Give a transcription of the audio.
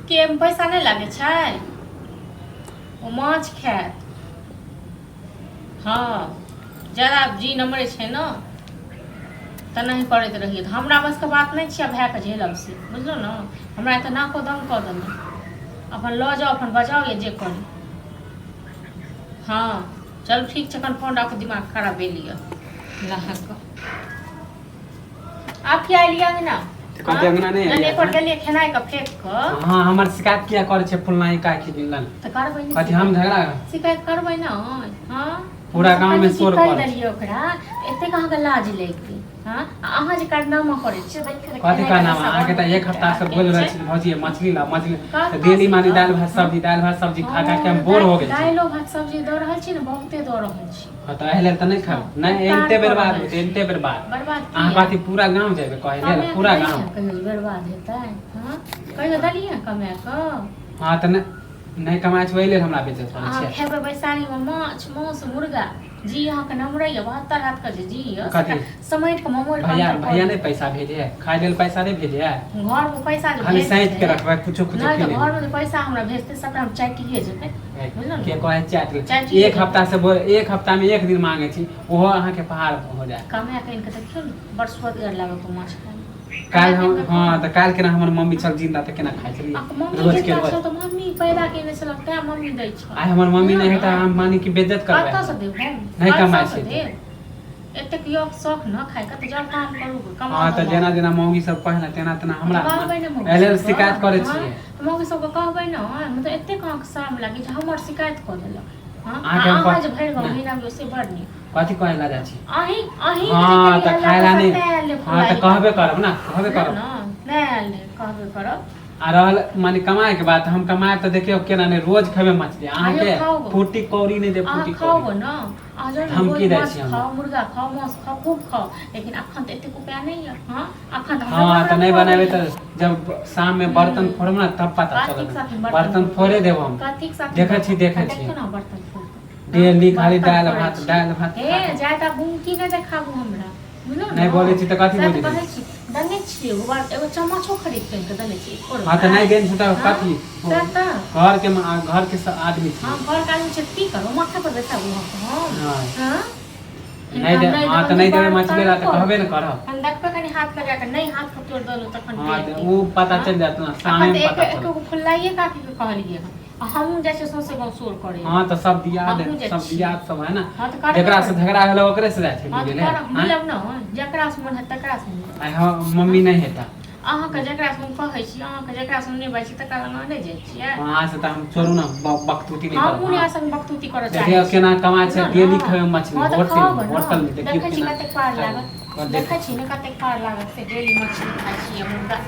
के एहिमे पैसा नहि लागै छै ओ माछ खायत हँ ज्यादा जी नमरै छै ने तेनाही करैत रहियै तऽ हमरा बसके बात नहि छियै भायके झेलब से बुझलहुँ ने हमरा एतऽ नाको दम कऽ देलहुँ अपन लऽ जाउ अपन बजाउ या जे करी हँ चलू ठीक छै एखन फोन राखू दिमाग खराब भेल यऽ नहा कऽ आब किया एलियै अंगना? तऽ कहते अंगना नहि जहन एलियै एक बार गेलियै खेनाइ के फेंक कऽ हँ हमर शिकायत किया करै छै फुलनाई काकी मिलन तऽ करबै ने कथी हम झगड़ा शिकायत करबै ने हँ पूरा गाँव में कनि शोर कहि करै छै। देलियै ओकरा एतेक अहाँके लाज लागि गेल हँ आ अहाँ जे कारनामा करै छियै देखियौ तऽ कथी खेनाइ के कहना नशा अहाँके बड़ तऽ एक हफ्ता से बोल रहल छी भौजी मछली ला मछली कथी तऽ डेली माने से दालि भात सब्जी दालि भात सब्जी खा खा के हम बोर हो गेल छी दालिओ भात सब्जी दऽ रहल छी ने बहुते दऽ रहल छी हँ तऽ एहि लेल तऽ नहि खाब नहि उपकार एनते कऽ बर्बाद रहल हेतै छी। एनते बर्बाद बर्बाद अहाँ किया? कथी पूरा गाँव जेबै कहै लेल कमाए पूरा कऽ गाँव देलियै कहियो बर्बाद हेतै हँ कहियो देलियै कमाए कऽ हँ तऽ नहि नहि कमाइ छै ओहि लेल हमरा बेचऽ पड़ै अहाँ छै खेबै बैसारीमे माछ मांस मुर्गा जी अहाँके नमरैया 72 हाथ के जे जी यऽ कथी? सभटा समटि कऽ ममोड़ि कऽ भैया अन्दर कऽ भैया नहि दियौ। पैसा भेजे है खाय लेल पैसा नहि भेजे है घरमे पैसा जे खाली भेजतै सैंत के रखबै कुछो कुछो नहि तऽ खेले घरमे जे पैसा हमरा भेजतै सभटा हम चाटिए जेबै बुझलहुँ के ने कहै चाटि ले। चाटिए एक जेबै। हफ्ता से बोल एक हफ्ता में एक दिन मांगे छी ओहो अहाँके पहाड़ हो जाए कमाए कऽ आनि कऽ देखियौ ने बड़ सुअदगर लागत ओ माछ खायमे काल्हि हम हँ तऽ काल्हि केना हमर मम्मी छल जिन्दा तऽ केना खाइ छलियै मम्मी रोज के जिन्दा रोज छल तऽ मम्मी पैदा केने छलक तैं मम्मी दै छल आइ हमर मम्मी नहि है तऽ हम मानी कि बेज्जत करबै कतऽ से देब हम नहि कमाइ कतऽ से छै देब एतेक योग शौख न खाय के तऽ जाउ काम करू कमाउ हँ तऽ जेना जेना मौगी सब कहै ने तेना तेना हमरा कहबै ने मौगी एहि लेल सबके। शिकायत करै हँ, छियै तऽ मौगी सबके कहबै ने मतलब एतेक अहाँके शरम लागै छै हमर शिकायत कऽ देलक हँ अहाँके हम अहाँ जे भरि गाँव नहि। महीना से बड़ नीक कथी कहै लए जाइ छी अहीं अहीं हँ तऽ खाय ला नहि हँ तऽ कहबे करब ने कहबे करब नहि आयल रहै कहबे करब आ रहल माने कमाए के बात हम कमाए तऽ देखियौ केना नहि रोज खेबै मछली अहाँके अहाँ खाउ। फूटी कौड़ी नहि देब अहाँ फूटी खाउ कौड़ी ने अहाँ जहन धमकी रोज दै माछ छी हम। खाउ मुर्गा खाउ मांस खाउ खूब खाउ लेकिन अखन तऽ एतेक उपाय नहि यऽ हँ अखन तऽ हँ हमरा तऽ नहि खुआबै बनेबै यऽ। तऽ जब शाम में बर्तन फोड़ब ने तब पता कथीक चलत साथे बर्तन फोड़े देब हम कथीक साथे देखै छी बर्तन- देखै छी देखियौ ने बर्तन फोड़ कऽ। डेली खाली बर्तन दालि फोड़ै भात छी। दालि भात हे खा कऽ। जाय तऽ बुमकी नहि देखाबू हमरा बुझलहुँ नहि ने बोलै छी तऽ कथी सएह बोलै कहै छी दने छियै एगो बात एगो चम्मचो खरीद कऽ आनि कऽ दने छी एको हँ तऽ नहि देन छै तऽ हँ, कथी सएह तऽ घर के घर के आदमी छी हम घर के आदमी छै की करब माथा पर बैसाबू हम नहि। हँ नहि दे हँ तऽ नहि देबै मछली ला तऽ कहबे ने करब हम देखबै कनि हाथ लगा कऽ नहि हाथ पर तोड़ि देलहुँ तखन हँ तऽ ओ पता चलि जायत ने शामे अखन मे तऽ एक पता एक चलत गो फुल्लाइए काकी के कहलियै हन आ हमहूँ जाइ छियै सौंसे गाँव शोर करै हँ तऽ सब दियाद हमहूँ जाइ सब छियै। दियाद सब है ने हँ तऽ करबे जकरा से करबै। झगड़ा भेलै ओकरे से जाइ छै हँ तऽ मिलै लए करब आँय? मिलब ने जकरा से मन हैत तकरा से मिलब आइ हँ मम्मी नहि हेता अहाँके जकरा से हम कहै छी अहाँके जकरा से हम नहि बाजै छी तकरा लग अहाँ नहि जाइ छियै अहाँ से तऽ हम छोड़ू ने बकतूती नहि करब हमहूँ नहि हँ। अहाँ संग बकतूती करऽ चाहै देखियौ छी केना कमाइ छै बुझलहुँ ने? डेली खेबै मछली हँ तऽ होटल खाउ ने होटल मे देखियौ देखै छी केना कतेक पार खाइ लागत देखै देखै छी ने कतेक पार लागत से डेली मछली खाइ छियै मुर्गा